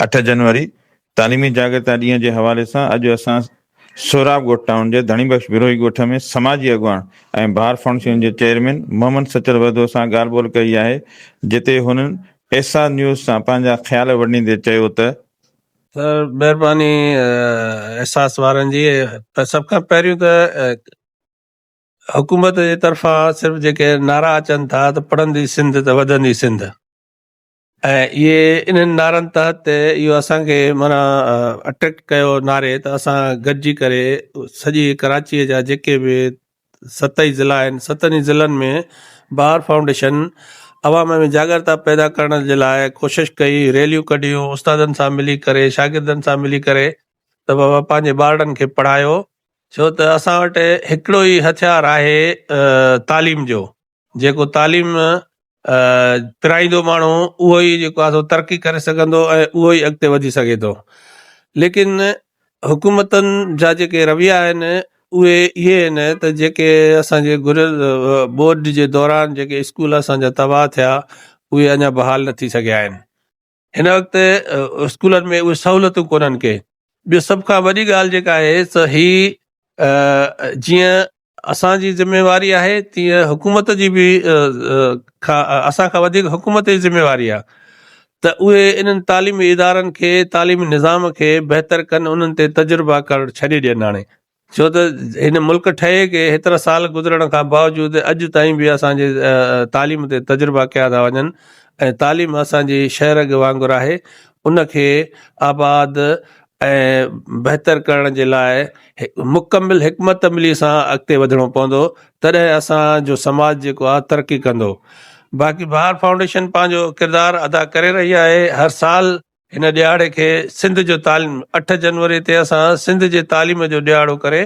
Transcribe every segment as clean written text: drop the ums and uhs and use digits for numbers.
اٺ جنوري تعليمي جاڳرتا ڏينهن جي حوالي سان اڄ اسان سهراب ڳوٺ ٽائون جي ڌڻي بخش بروهي ڳوٺ ۾ سماجي اڳواڻ ۽ بهار فائونڊيشن جي چيئرمين محمد سچل وڌو سان ڳالهه ٻولهه ڪئي آهي جتي هنن احساس نيوز سان پنهنجا خيال ونڊيندي چيو ته. سر مهرباني احساس وارن جي سڀ کان پهريون ته حڪومت جي طرفان صرف جيڪي نعرا اچن ٿا ته پڙهندي سنڌ ته وڌندي سنڌ ۽ اهي انهن نعرن تحت اهو اسان کي معنيٰ اٽريڪٽ ڪيو نعري ته اسان گڏجي ڪري سڄي ڪراچيء جا جيڪي به ست ئي ضلعا آهن ستن ئي ضلعن ۾ بهار فائونڊيشن عوام ۾ جاڳرتا پيدا ڪرڻ جي لاء ڪوشش ڪئي ريليون ڪڍيون استادن سان ملي ڪري شاگردن سان ملي ڪري ته بابا پنهنجي ٻارڙن کي پڙهايو ڇو ته اسان وٽ هڪڙو ئي هٿيار آهي تعليم جو جيڪو تعليم پرائيندو ماڻهو اهو ئي جيڪو آهي سو ترقي ڪري سگهندو ۽ اهو ئي اڳتي وڌي سگهي ٿو ليڪن حڪومتن جا جيڪي رويا آهن اهي اهي آهن ته جيڪي اسانجي گذريل ٻوڏ جي دوران جيڪي اسڪول اسانجا تباهه ٿيا اهي اڃا بحال نه ٿي سگهيا آهن هن وقت اسڪولن ۾ اهي سهولتون ڪونهن ڪي ٻيو سڀ کان وڏي ڳالهه جيڪا آهي سو هي جيئن اسان جي ذميواري آهي تيئن حڪومت جي به اسان کان وڌيڪ حڪومت جي ذميواري آهي ته اهي انهن تعليمي ادارن کي تعليمي نظام کي بهتر ڪن انهن تي تجربا ڪرڻ ڇڏي ڏين هاڻي ڇو ته هن ملڪ ٺهي ڪي هيترا سال گذرڻ کان باوجود اڄ تائين به اسان جي تعليم تي تجربا ڪيا ٿا وڃن ۽ تعليم اسان جي شهرڳ وانگر آهي ان کي آباد ۽ بهتر ڪرڻ جي لاء مڪمل حڪمت عملي سان اڳتي وڌڻو پوندو تڏهن اسان جو سماج جيڪو آهي ترقي ڪندو باقي بهار فائونڊيشن پنهنجو ڪردار ادا ڪري رهي آهي هر سال هن ڏهاڙي کي سنڌ جو تعليم اٺ جنوري تي اسان سنڌ جي تعليم جو ڏهاڙو ڪري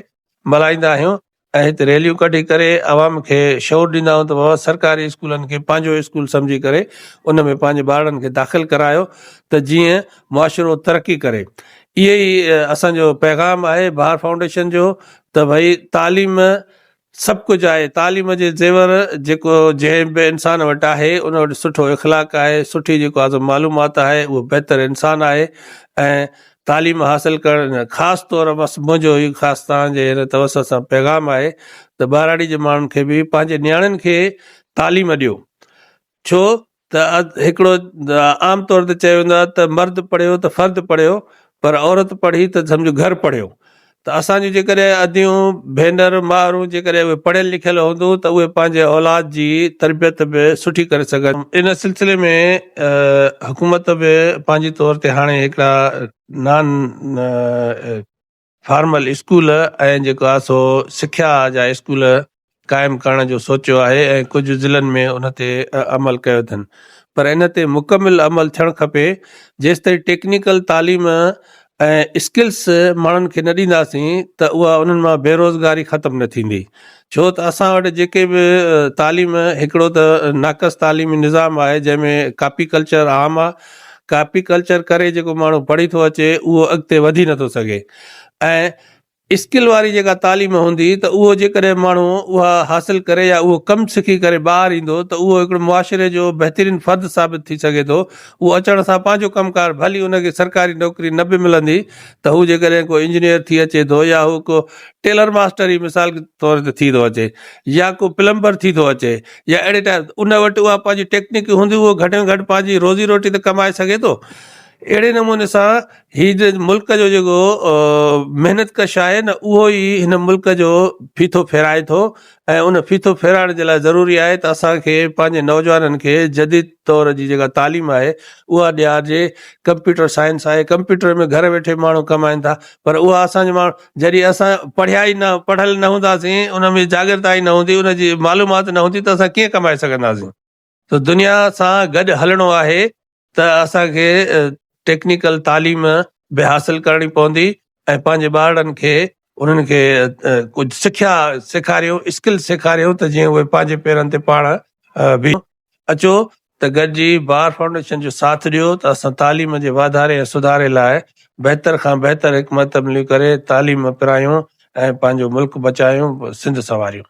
ملهائيندا آهيون ۽ هت ريليون ڪڍي ڪري عوام کي شعور ڏيندا آهيون ته بابا سرڪاري اسڪولن کي پنهنجو اسڪول سمجهي ڪري ان ۾ پنهنجي ٻارڙن کي داخل ڪرايو ته جيئن معاشرو ترقي ڪري اهي ئي اسان جو پيغام آهي بهار فائونڊيشن جو ته ڀئي تعليم سڀ ڪجهه آهي، تعليم جي زيور جيڪو جنهن به انسان وٽ آهي ان وٽ سٺو اخلاق آهي، سٺي جيڪو آهي سو معلومات آهي، اهو بهتر انسان آهي ۽ تعليم حاصل ڪرڻ خاص طور بس منهنجو هي خاص توهان جي هن توسط سان پيغام آهي ته ٻهراڙي جي ماڻهن کي به پنهنجي نياڻين کي تعليم ڏيو ڇو ته هڪڙو عام طور تي چيو ويندو آهي ته مرد پڙهيو ته فرد پڙهيو پر عورت پڙهي ته سمجهو گهر پڙهيو ته اسان جون جيڪڏهن اديون ڀينر مائرون جيڪڏهن اهي پڙهيل لکيل هونديون ته اهي پنهنجي اولاد جي تربيت به سٺي ڪري سگهن. ان سلسلي ۾ حڪومت به پنهنجي طور تي هاڻي هڪڙا نان فارمل اسڪول ۽ جيڪو آهي سو سکيا جا اسڪول قائم ڪرڻ جو سوچيو آهي ۽ ڪجهه ضلعن ۾ ان تي عمل ڪيو اٿن پر ان تي مڪمل عمل ٿيڻ کپي جيستائين ٽيڪنيڪل تعليم ۽ اسڪلس ماڻهن کي نه ڏينداسين ته اها انهن مان بيروزگاري ختم نه ٿيندي ڇو ته اسان وٽ جيڪي به تعليم هڪڙو ته ناقص تعليمي نظام آهي جنهن ۾ ڪاپي ڪلچر عام آهي ڪاپي ڪلچر ڪري جيڪو ماڻهو پڙهي ٿو اچي اهو اڳتي وڌي نٿو سگهي ۽ اسڪل واري جيڪا تعليم هوندي ته اهو جيڪڏهن ماڻهو اها حاصل ڪري يا اهو ڪم سکي ڪري ٻاهر ايندو ته اهو هڪڙو معاشري جو بهترين فرد ثابت ٿي سگهي ٿو اهو اچڻ سان پنهنجو ڪم ڪار ڀلي ان کي سرڪاري نوڪري نه به ملندي ته هو جيڪڏهن ڪو انجنيئر ٿي اچي ٿو يا هو ڪو ٽيلر ماسٽر ئي مثال طور تي ٿي ٿو اچي يا ڪو پلمبر ٿي ٿو اچي يا اهڙي ٽائپ ان وٽ اها پنهنجي ٽيڪنڪ هوندي اهو گهٽ ۾ گهٽ پنهنجي روزي روٽي ته ڪمائي سگهي ٿو اهڙي نموني سان هي ملڪ جو جيڪو محنت ڪش آهي نه اهو ئي هن ملڪ جو ڦيٿو ڦيرائي ٿو ۽ ان ڦيٿو ڦيرائڻ جي لاء ضروري آهي ته اسان کي پنهنجي نوجوانن کي جديد طور جي جيڪا تعليم آهي اها ڏيارجي ڪمپيوٽر سائنس آهي ڪمپيوٽر ۾ گهر ويٺي ماڻهو ڪمائن ٿا پر اها اسان جي ماڻهو جڏهن اسان پڙهيا ئي نه پڙهيل نه هونداسين ان ۾ جاڳرتا ئي نه هوندي ان جي معلومات نه هوندي ته اسان ڪيئن ڪمائي سگهنداسين ته دنيا سان گڏ هلڻو آهي ته اسان کي ٽيڪنيڪل تعليم به حاصل ڪرڻي پوندي ۽ پنهنجي ٻارڙن کي انهن کي ڪجهه سکيا سيکاريون اسڪل سيکاريون ته جيئن اهي پنهنجي پيرن تي پاڻ بيهن اچو ته گڏجي بار فائونڊيشن جو ساٿ ڏيو ته اسان تعليم جي واڌاري ۽ سڌاري لاء بهتر کان بهتر حڪمت عمليون ڪري تعليم پرايون ۽ پنهنجو ملڪ بچايون سنڌ سنواريون.